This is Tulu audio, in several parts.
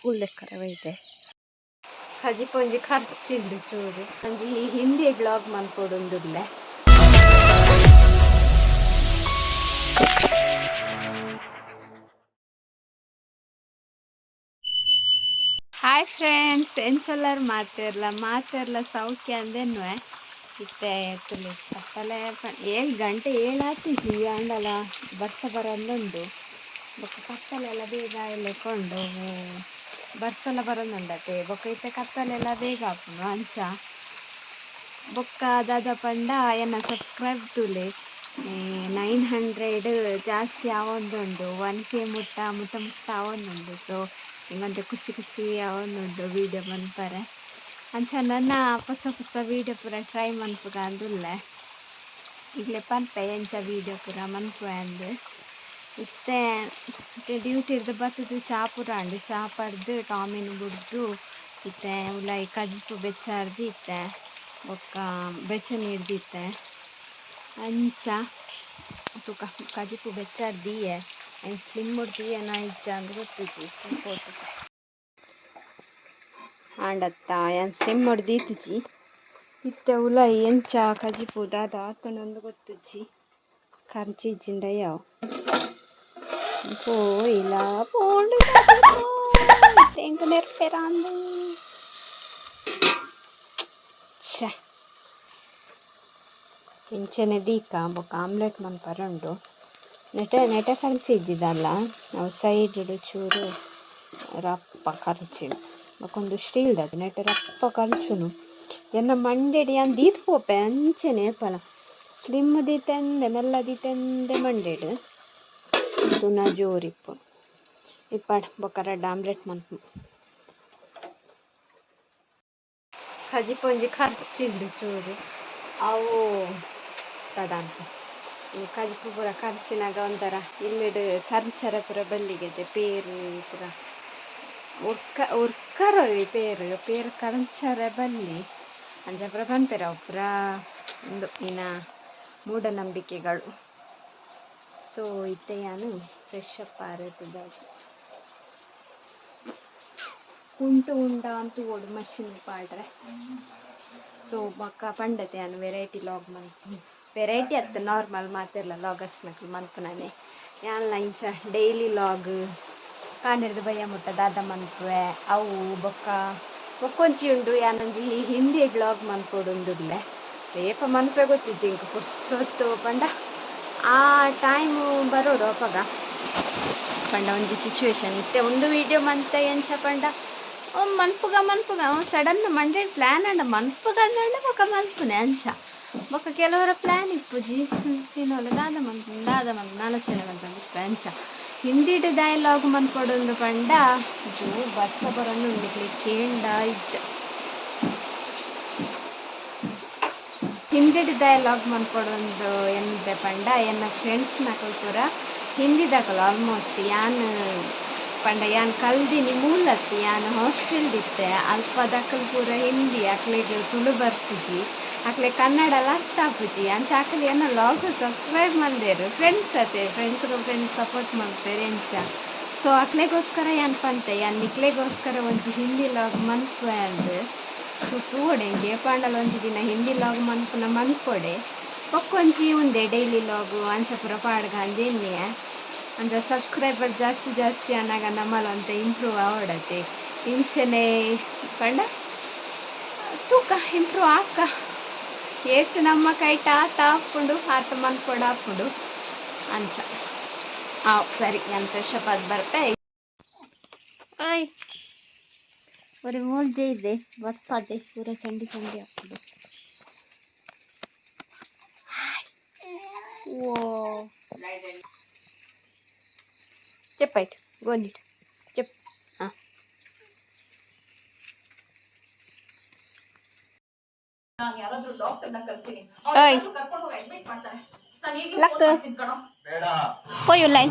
ಕೂಲ್ದೆಕ್ಕರೆ ಬೈದೆ. ಕಜಿಪು ಒಂಜಿ ಖರ್ಚಿಂಡು ಚೂರು ಒಂಜಿ ಹಿಂದಿ ಬ್ಲಾಗ್ ಮನ್ಪೊಡುಂದುಲ್ಲೆ. ಹಾಯ್ ಫ್ರೆಂಡ್ಸ್, ಎಂಚೊಲ್ಲರ್ ಮಾತೆರ್ಲ ಮಾತೆರ್ಲ ಸೌಖ್ಯ ಅಂದೆನ್ನುವೆ. ಇತ್ತೆ ತುಲಿ ಕತ್ತಲೆ, 7 ಗಂಟೆ, 7 ಆತಿಜಿ ಆಂಡಲ ಬರ್ಸ ಬರಂದುಂಡು. ಬೊಕ್ಕ ಕತ್ತಲೆಲ್ಲ ಬೇಗ ಕೊಂಡು ಬರ್ಸಲ ಬರೋದುಂಡತೆ. ಬೊಕ್ಕ ಇತ್ತೆ ಕತ್ತಲೆಲ್ಲ ಬೇಗ ಆಪುಂಡು ಅಂಚ. ಬೊಕ್ಕ ದಾದ ಪಂಡ, ಎನ್ನ ಸಬ್ಸ್ಕ್ರೈಬ್ ತೂಲೆ, 900 ಜಾಸ್ತಿ ಆವೊಂದುಂಡು. 1K ಮುಟ್ಟ ಮುಟ್ಟ ಮುಟ್ಟ ಆವೊಂದುಂಡು. ಸೊ ಇಂಗೊಂತೆ ಖುಷಿ ಖುಷಿ ಆವೊಂದುಂಡು ವೀಡಿಯೋ ಮನ್ಪರೆ. ಅಂಚ ನನ್ನ ಹೊಸ ಹೊಸ ವೀಡಿಯೋ ಪೂರ ಟ್ರೈ ಮನ್ಪುಗ ಅಂದುಲ್ಲೆ. ಈಗಲೇ ಪನ್ಪೆ ಎಂಚ ವೀಡಿಯೋ ಪೂರ ಮನ್ಪುವೆ ಅಂದ್. ಇತ್ತೆ ಇತ್ತೆ ಡ್ಯೂಟಿರ್ದು ಬತ್ತುದು ಚಾ ಪೂರ ಆಂಡ್. ಚಾ ಪರ್ದು ಟಾಮಿನ್ ಬುಡ್ದು ಇತ್ತೆ ಉಲಾಯಿ ಕಜಿಪು ಬೆಚ್ಚಾರ್ದು ಇತ್ತೆ, ಬೊಕ್ಕ ಬೆಚ್ಚ ನೀರ್ದಿತ್ತೆ. ಅಂಚ ತೂಕ, ಕಜಿಪು ಬೆಚ್ಚಾರ್ ದೀಯೆ. ಐನ್ ಸ್ಲಿಮ್ ದೀಯೆನ ಇಜ್ಜ ಅಂದ್ ಗೊತ್ತುಜಿ. ತೂಕ ಆಂಡತ್ತ, ಯಾನ್ ಸ್ಲಿಮ್ ದೀತಿಜಿ. ಇತ್ತೆ ಉಲಾಯಿ ಎಂಚ ಕಜಿಪು ದಾದ ಆತುಂಡು ಗೊತ್ತುಜ್ಜಿ. ಖರ್ಚು ಇಜ್ಜಿಂಡ ಯಾವ್ ಪೋಯಿಲ ಪೋಂಡು ಎಂಕ್ ನೆರ್ಪೆರಾಂದು. ಛೆ, ಇಂಚನೆ ದೀಕ. ಬೊಕ್ಕ ಆಮ್ಲೆಟ್ ಮನ್ಪರೆ ಉಂಡು. ನೆಟೆ ನೆಟೆ ಖರ್ಚು ಇದ್ದಿದ್ದಲ್ಲ, ಅವು ಸೈಡ್ ಚೂರು ರಪ್ಪ ಖರ್ಚಿನ. ಬೊಕ್ಕ ಒಂದು ಸ್ಟೀಲ್ದದು ನೆಟೆ ರಪ್ಪ ಖರ್ಚುನು. ಎನ್ನ ಮಂಡೆಡ್ ಯಾನ್ ದೀತ್ ಪೋಪೆ ಅಂಚೆನೆ ಏಪಲ ಸ್ಲಿಮ್ ದೀತೆಂದೆ, ಮೆಲ್ಲ ದೀತೆಂದೆ ಮಂಡೆಡ್ ತುನ ಜೋರಿಪ್ಪು ಇಪ್ಪಡ್. ಬೊಕ್ಕ ರಡ್ಡ್ ಆಮ್ಲೆಟ್ ಮನ್ಪು. ಕಜಿಪು ಒಂಜಿ ಖರ್ಚಿಂಡು ಚೂರು. ಅವು ತದಾಂತ ಈ ಕಜಿಪು ಪೂರ ಖರ್ಚಿನಾಗ ಒಂಥರ ಇಲ್ಲಡ್ ಖರ್ಚರ ಪೂರ ಬಲ್ಲಿಗೆದೆ. ಪೇರು ಪೂರ ಉರ್ಕ ಉರ್ಕರೊಲಿ, ಪೇರು ಪೇರು ಕರ್ಚರೆ ಬಲ್ಲಿ ಅಂಚ ಪೂರ ಪನ್ಪೆರ್. ಅವು ಪೂರ ಉಂದು ಇನ್ನ ಮೂಢನಂಬಿಕೆಗಳು. ಸೊ ಇತ್ತೆ ಯಾನು ಫ್ರೆಶ್ ಅಪ್ ಆರೈತದಾಗ ಕುಂಟು ಉಂಡ ಅಂತ ಓಡು ಮಷಿನ್ ಪಾಡ್ರೆ. ಸೊ ಬೊಕ್ಕ ಪಂಡತೆ ಯಾನು ವೆರೈಟಿ ಲಾಗ್ ಮನ್ಪು, ವೆರೈಟಿ ಅತ್ತ, ನಾರ್ಮಲ್ ಮಾತೆರ್ಲ ಲಾಗರ್ಸ್ ನಕುಲು ಮನ್ಪುನನೆ. ಯಾನ್ಲ ಇಂಚ ಡೈಲಿ ಲಾಗ್, ಕಾಂಡೆರ್ದು ಬಯ್ಯ ಮುಟ್ಟ ದಾದ ಮನ್ಪುವೆ ಅವು. ಬೊಕ್ಕ ಬೊಕ್ಕೊಂಜಿ ಉಂಡು, ಯಾನೊಂಜಿ ಹಿಂದಿ ಬ್ಲಾಗ್ ಮನ್ಪೊಡುಂದುಲ್ಲೆ. ಏಪ ಮನ್ಪೆ ಗೊತ್ತಿಜ್ಜಿ ಇಂಕ್. ಪುರ್ಸೊತ್ತು ಪಂಡ ಆ ಟೈಮು ಬರೋಡು ಅಪಗ. ಪಂಡ ಒಂಜಿ ಸಿಚುವೇಶನ್ ಇತ್ತೆ ಒಂದು ವೀಡಿಯೋ ಮಂತೆ. ಎಂಚ ಪಂಡ, ಓ ಮನ್ಪುಗ ಮನ್ಪುಗ ಸಡನ್ ಮಂಡೆ ಪ್ಲ್ಯಾನ್ ಅಂಡ ಮನ್ಪುಗ ಅಂದಂಡ ಬೊಕ್ಕ ಮನ್ಪುನೆ ಅಂಚ. ಬೊಕ್ಕ ಕೆಲವರ ಪ್ಲ್ಯಾನ್ ಇಪ್ಪುಜಿ, ತಿನ್ನೋಲ್ಲ ದಾದ ಮನ್ಪು ದಾದ ಮನ್ಪು ಆಲೋಚನೆ ಮಂತೊಂದಿಪ್ಪೆ ಅಂಚ. ಹಿಂದಿಡ್ ಡೈಲಾಗ್ ಮನ್ಪೊಡುಂದು ಪಂಡ ಜೋ ಬರ್ಸ ಬರೊಂದು ಉಂಡು, ಕೇಂಡ ಇಜ್ಜ. ಹಿಂದಿಡ್ ಡೈಲಾಗ್ ಮನ್ಪೊಡೊಂದು ಎಂದೆ ಪಂಡ, ಎನ್ನ ಫ್ರೆಂಡ್ಸ್ ನಕುಲು ಪೂರ ಹಿಂದಿದಕುಲು ಆಲ್ಮೋಸ್ಟ್. ಯಾನ್ ಪಂಡ ಯಾನ್ ಕಲ್ದಿನಿ ಮೂಲತ್ತು, ಯಾನ್ ಹಾಸ್ಟೆಲ್ ಇತ್ತೆ. ಅಲ್ಪ ದಕುಲು ಪೂರ ಹಿಂದಿ, ಅಕ್ಲೆಗ್ ತುಳು ಬರ್ಪುಜಿ, ಅಕ್ಲೆ ಕನ್ನಡಲ ಅರ್ಥ ಆಪುಜಿ. ಅಂಚ ಅಕುಲು ಎನ್ನ ಲಾಗ್ ಸಬ್ಸ್ಕ್ರೈಬ್ ಮಲ್ದೆರ್. ಫ್ರೆಂಡ್ಸ್ ಅತೆ, ಫ್ರೆಂಡ್ಸ್ಗೆ ಫ್ರೆಂಡ್ಸ್ ಸಪೋರ್ಟ್ ಮಲ್ಪೆರ್ ಎಂಚ. ಸೊ ಅಕ್ಲೆಗೋಸ್ಕರ ಯಾನ್ ಪಂತೆ, ಯಾನ್ ನಿಕ್ಲೆಗೋಸ್ಕರ ಒಂಜಿ ಹಿಂದಿ ಲಾಗ್ ಮನ್ಪುವೆ ಅಂದ್. ಸೊ ತೂವೊಡೆ, ಎಂಕ್ ಏಪಾಂಡಲ ಒಂಜಿ ದಿನ ಹಿಂದಿ ಲಾಗ್ ಮನ್ಪುನ ಮನ್ಪೊಡೆ. ಬೊಕ್ಕೊಂಜಿ ಉಂದೆ ಡೈಲಿ ಲಾಗು ಅಂಚ ಪೂರ ಪಾಡ್ಗ ಅಂದೆನ್ನಿಯ. ಅಂಚ ಸಬ್ಸ್ಕ್ರೈಬರ್ ಜಾಸ್ತಿ ಜಾಸ್ತಿ ಅನ್ನಾಗ ನಮ್ಮಲ ಒಂತೆ ಇಂಪ್ರೂವ್ ಆವಡತೆ. ಇಂಚನೆ ಪಂಡ ತೂಕ, ಇಂಪ್ರೂವ್ ಆಕ ಏತ್ ನಮ್ಮ ಕೈಟ್ ಆತ ಆಪುಂಡು ಆತ ಮನ್ಪೊಡು ಆಪುಂಡು ಅಂಚ. ಆ ಸರಿ, ನಾನು ಫ್ರೆಶ್ ಅಪ್ ಆದ್ ಬರ್ಪೆ. ಓಯ್ ಒರಿ ಮೂಲ್ಜೆ ಇದೆ, ಬರ್ಪದೆ ಪೂರ ಚಂಡಿ ಚಂಡಿ ಆಪುಂಡು. ಓ చెప్పైట్ గోనిట్ చెప్పు. ನಾನು ಯಾರಾದ್ರೂ ಡಾಕ್ಟರ್ನ ಕರ್ತೀನಿ. ಓಯ್. ಕರ್ಕೊಂಡು ಹೋಗಿ ಅಡ್ಮಿಟ್ ಮಾಡ್ತಾರೆ. ನಾನು ಈಗಲೇ ಲಕ್. ಫೋನ್ ಮಾಡ್ತೀನಿ ಕಣೋ. ಬೇಡ. ಪೋಯುಲೈ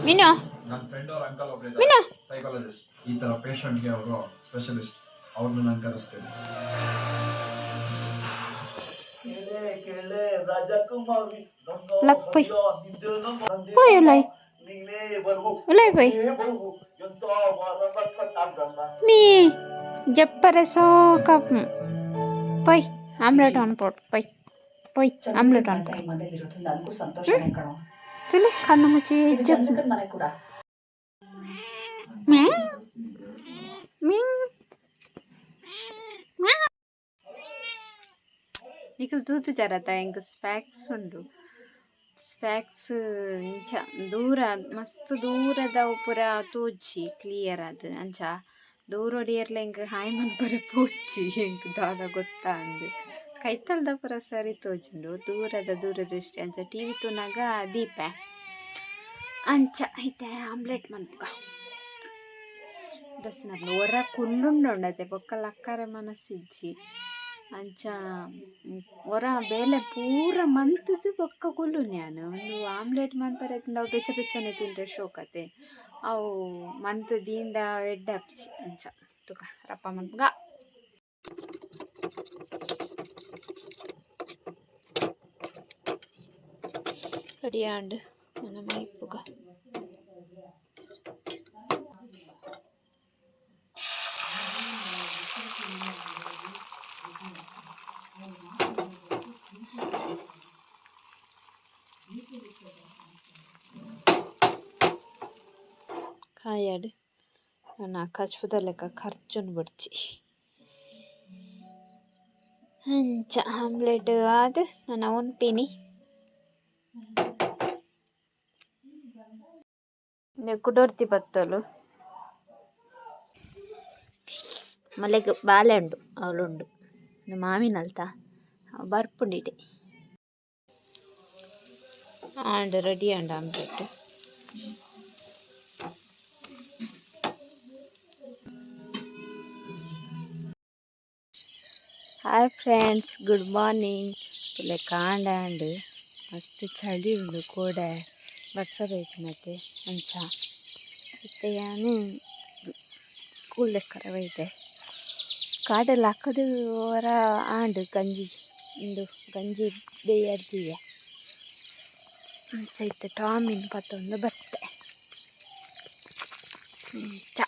ಮೀನು. ನನ್ನ ಫ್ರೆಂಡ್ ಅವ್ರ ಅಂಕಲ್ ಒಬ್ರು ಮೀನು. ಸೈಕಾಲಜಿಸ್ಟ್. ಈ ತರ ಪೇಷಂಟ್ಗೆ ಅವರು ಸ್ಪೆಷಲಿಸ್ಟ್. ಅವ್ರನ್ನ ನಾನು ಕರೆಸ್ತೀನಿ. ಲಕ್ ಪೊಯ್ ಪೋಯುಲೈ. ಉಲಾಯಿ ಪೋಯ್ ಮೀ ಜಪ್ಪರೆ ಸೋಕ ಪೋಯ್ ಆಮ್ಲೆಟ್ ಆನ್ ಪೋಟ್ ಪೋಯ್ ಪೋಯ್ ಆಮ್ಲೆಟ್ ಆನ್ ಈ ಮನೇಲಿರೋದು ನನಗೂ ಸಂತೋಷನೇ ಕಣೋ. ತುಲೆ ಕಣ್ಣು ಮುಚ್ಚಿ ಇದು ಜಪ್ಪು. ಚಂದ್ರಕನ್ ಮನೆ ಕೂಡ. ಮ್ಯಾವ್ ಮ್ಯಾವ್ ಮ್ಯಾವ್. ನಿಕಲ್ ತೂತು ಜರತ ಎಂಕ್ ಸ್ಪ್ಯಾಕ್ಸ್ ಉಂಡು. ಸ್ಪ್ಯಾಕ್ಸ್ ಇಂಚ ದೂರ ಮಸ್ತ್ ದೂರದವು ಪೂರ ತೋಜಿ ಕ್ಲಿಯರ್ ಆದ್ ಅಂಚ ದೂರೊಡು ಏರ್ಲ ಎಂಕ್ ಹಾಯ್ ಮನ್ಪರೆ ಪೋಚಿ ಎಂಕ್ ದಾದ ಗೊತ್ತಾಂದ್ ಕೈತಲ್ದ ಪೂರ ಸರಿ ತೋಜುಂಡು ದೂರದ ದೂರ ದೃಷ್ಟಿ ಅಂಚ ಟಿವಿ ತೂನಗ ದೀಪೆ ಅಂಚ ಇತ್ತೆ ಆಮ್ಲೆಟ್ ಮನ್ಪುಗ. ದರ್ಶನ ಒರ ಕುಲ್ಲುಂಡುಂಡತೆ ಬೊಕ್ಕ ಲಕ್ಕರೆ ಮನಸ್ಸಿಜ್ಜಿ ಅಂಚ ಒರ ಬೇಲೆ ಪೂರ ಮಂತುದು ಬೊಕ್ಕ ಕುಲ್ಲುನಿ ಯಾನ್ ಉಂದು ಆಮ್ಲೆಟ್ ಮನ್ಪರೆ ಇತ್ತ್ಂಡ ಅವು ಬೆಚ್ಚ ಬೆಚ್ಚನೆ ತಿಂಡ್ರೆ ಶೋಕತೆ ಅವು ಮಂತ್ ದೀಂಡ ಎಡ್ಡೆ ಆಪುಜಿ ಅಂಚ ತುಕ ರಪ್ಪ ಮನ್ಪುಗ. ರೆಡಿ ಆಂಡ್ ನನ ಮೈಪುಗ. ಕಾಯಡ್ ನನ ಕಜ್ಪುದ ಲೆಕ್ಕ ಖರ್ಚುನು ಬೊಡ್ಚಿ ಅಂಚ ಆಮ್ಲೆಟ್ ಆದ್ ನನ ಉನ್ಪಿನಿ. ಇಂದು ಕುಡೊರ್ತಿ ಪತ್ತೊಲು ಮಲೆಗ್ ಬಾಲೆ ಉಂಡು ಅವ್ಲುಂಡು ಉಂದು ಮಾಮಿನಲ್ತ ಅವು ಬರ್ಪುಂಡು ಇಡೆ. ಆಂಡ್ ರೆಡಿ ಆಂಡ್ omelette. Hi friends, good morning. ತುಲೆ ಕಾಂಡೆ ಆಂಡ್ ಮಸ್ತ್ ಚಳಿ ಉಂಡು ಕೋಡೆ ಬರ್ಸ ಬೈದಿನತೆ ಅಂಚ ಇತ್ತೆ ಯಾನ್ ಕೂಲ್ ದೆಕ್ಕರೆ ಬೈದೆ. ಕಾಂಡೆ ಲಕ್ಕುದು ಒರ ಆಂಡ್ ಗಂಜಿ ಉಂದು ಗಂಜಿ ಬೇಯರೆ ದೀಯೆ ಅಂಚ ಇತ್ತೆ ಟಾಮಿನ್ ಪತ್ತೊಂದು ಬತ್ತೆ ಅಂಚ.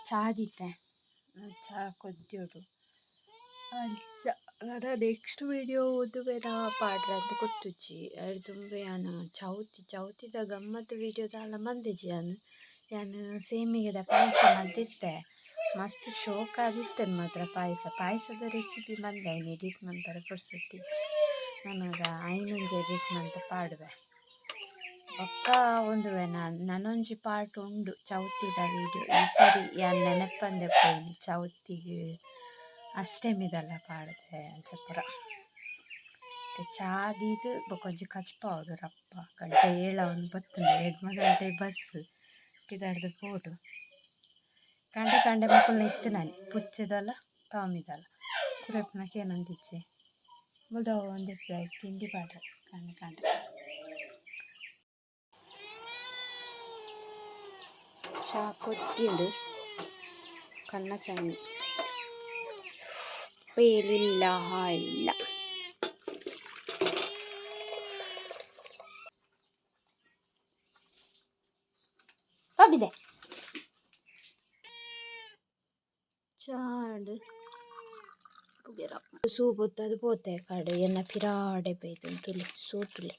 ಚಾ ದೀತೆ ಚಾ ಕೊದ್ಯೋಡು ಅಂಚ ನನ ನೆಕ್ಸ್ಟ್ ವೀಡಿಯೋ ಉಂದುವೆನ ಪಾಡ್ರೆ ಅಂದ್ ಗೊತ್ತುಜ್ಜಿ ಐರ್ದ್ ದುಂಬು ಯಾನ್ ಚೌತಿ ಚೌತಿದ ಗಮ್ಮತ್ ವೀಡಿಯೋ ದಾಲ ಮಲ್ದಿಜಿ ಯಾನ್ ಯಾನ್ ಸೇಮಿಗೆದ ಪಾಯಸ ಮಲ್ತಿತ್ತೆ ಮಸ್ತ್ ಶೋಕಾದಿತ್ತುಂಡು ಮಾತ್ರ ಪಾಯಸ ಪಾಯಸದ ರೆಸಿಪಿ ಮಲ್ದೆ ಐನ್ ಎಡಿಟ್ ಮನ್ಪರೆ ಪುರ್ಸೊತ್ತಿಜ್ಜಿ ನನದ ಐನೊಂಜಿ ಎಡಿಟ್ ಮಲ್ತ್ ಪಾಡುವೆ ಬೊಕ್ಕ ಉಂದುವೆ ನನೊಂಜಿ ಪಾರ್ಟ್ ಉಂಡು ಚೌತಿದ ವೀಡಿಯೋ ಈ ಸರಿ ಯಾನ್ ನೆನಪಂದೆ ಪೋಯಿನಿ ಚೌತಿಗ್ ಅಷ್ಟೆಮಿದಲ್ಲ ಪಾಡ್ದೆ ಅಂಚ ಪೂರ. ಚಾ ದೀದ್ ಬೊಕೊಂಜಿ ಕಜ್ಪಾವೊಡು ರಪ್ಪ ಗಂಟೆ ಏಳಾವೊಂದು ಬತ್ತುಂಡು 7 ಗಂಟೆ ಬಸ್ ಪಿದಾಡ್ದ್ ಪೋಡು. ಕಾಂಡೆ ಕಾಂಡೆ ಮೊಕಲ್ನ ಇತ್ತಿನಾನಿ ಪುಚ್ಚೆದಲ ಟಾಮಿದಲ ಕುರೆಪುನ ಕೇನೊಂದಿಜ್ಜಿ ಬುಲ್ದೊಂದಿಪ್ಪೆ ತಿಂಡಿ ಪಾಡ್ರೆ ಕಾಂಡೆ ಕಾಂಡೆ. ಚಾ ಕೊದ್ದಿಂಡು ಕಣ್ಣ ಚಣ್ಣಿ ಪೇಲಿಲ್ಲ ಇಲ್ಲ. ಪಬ್ಬಿದೆ ಚಾಂಡ್ ಸೂ ಪೊತ್ತದು ಪೋತೆ ಕಾಡು ಎನ್ನ ಪಿರಾಡೆ ಬೈದುಂಡು ತುಲೆ ಸೂ ತುಲೆ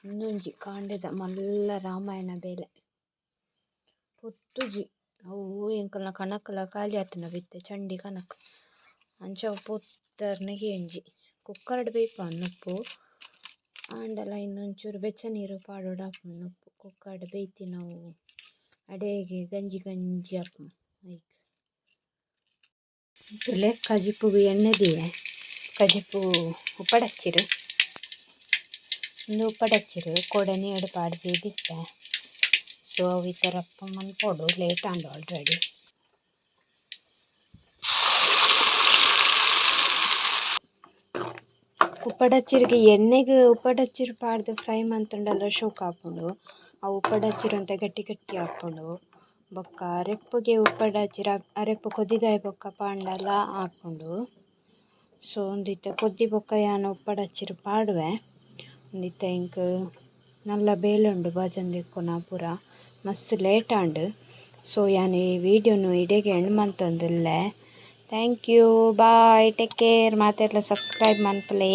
ಉಂದೊಂಜಿ ಕಾಂಡೆದ ಮಲ್ಲ ರಾಮಾಯಣ ಬೇಲೆ ಪೊತ್ತುಜಿ ಅವು ಎಂಕಲ್ನ ಕನಕುಲ ಖಾಲಿ ಆತುಂಡ ಇತ್ತೆ ಚಂಡಿ ಕನಕ್ ಅಂಚ ಪೊತ್ತರ್ನ ಕೇಂಜಿ ಕುಕ್ಕರ್ಡ್ ಬೇಯ್ಪ ನುಪ್ಪು ಆಂಡಲ ಇನ್ನೊಂಚೂರು ಬೆಚ್ಚ ನೀರು ಪಾಡೊಡು ಆಪುಂಡು ನುಪ್ಪು ಕುಕ್ಕರ್ಡ್ ಬೇಯ್ತಿನವು ಅಡೇಗೆ ಗಂಜಿ ಗಂಜಿ ಆಪುಂಡು ಐಕ್. ತುಲೆ ಕಜಿಪುಗು ಎಣ್ಣೆ ದೀಯೆ ಕಜಿಪು ಉಪ್ಪಡಚ್ಚಿರು ಉಂದು ಉಪ್ಪಡಚ್ಚಿರು ಕೋಡೆ ನೀರ್ಡ್ ಪಾಡ್ದ್ ದೀದಿತ್ತೆ. ಸೊ ಅವು ಈ ರಪ್ಪ ಮನ್ಪೊಡು, ಲೇಟ್ ಆಂಡ್ ಆಲ್ರೆಡಿ. ಉಪ್ಪಡಚ್ಚಿರಿಗೆ ಎಣ್ಣೆಗ್ ಉಪ್ಪಡಚ್ಚಿರು ಪಾಡ್ದ್ ಫ್ರೈ ಮಂತುಂಡಲ ಶೋಕು ಆಪುಂಡು. ಅವು ಉಪ್ಪಡಚ್ಚಿರು ಒಂತೆ ಗಟ್ಟಿ ಗಟ್ಟಿ ಆಪುಂಡು. ಬೊಕ್ಕ ಅರೆಪ್ಪುಗೆ ಉಪ್ಪಡಚ್ಚಿರು ಅರೆಪ್ಪು ಕೊದಿದಾಯಿ ಬೊಕ್ಕ ಪಾಂಡಲ ಆಪುಂಡು. ಸೊ ಉಂದು ಇತ್ತೆ ಕೊದ್ದಿ ಬೊಕ್ಕ ಯಾನ್ ಉಪ್ಪಡಚ್ಚಿರು ಪಾಡುವೆ. ಉಂದಿತ್ತೆ ಎಂಕ್ ನಲ್ಲ ಬೇಲೆ ಉಂಡು ಬಾಜೊಂದಿಕ್ಕುನ ಪೂರ. ಮಸ್ತ್ ಲೇಟ್ ಆಂಡ್. ಸೊ ಯಾನ್ ಈ ವೀಡಿಯೋನು ಇಡೆಗ್ ಎಂಡ್ ಮಂತೊಂದುಲ್ಲೆ. Thank you, bye, take care. ಮಾತೆರ್ಲ ಸಬ್ಸ್ಕ್ರೈಬ್ ಮನ್ಪುಲೆ.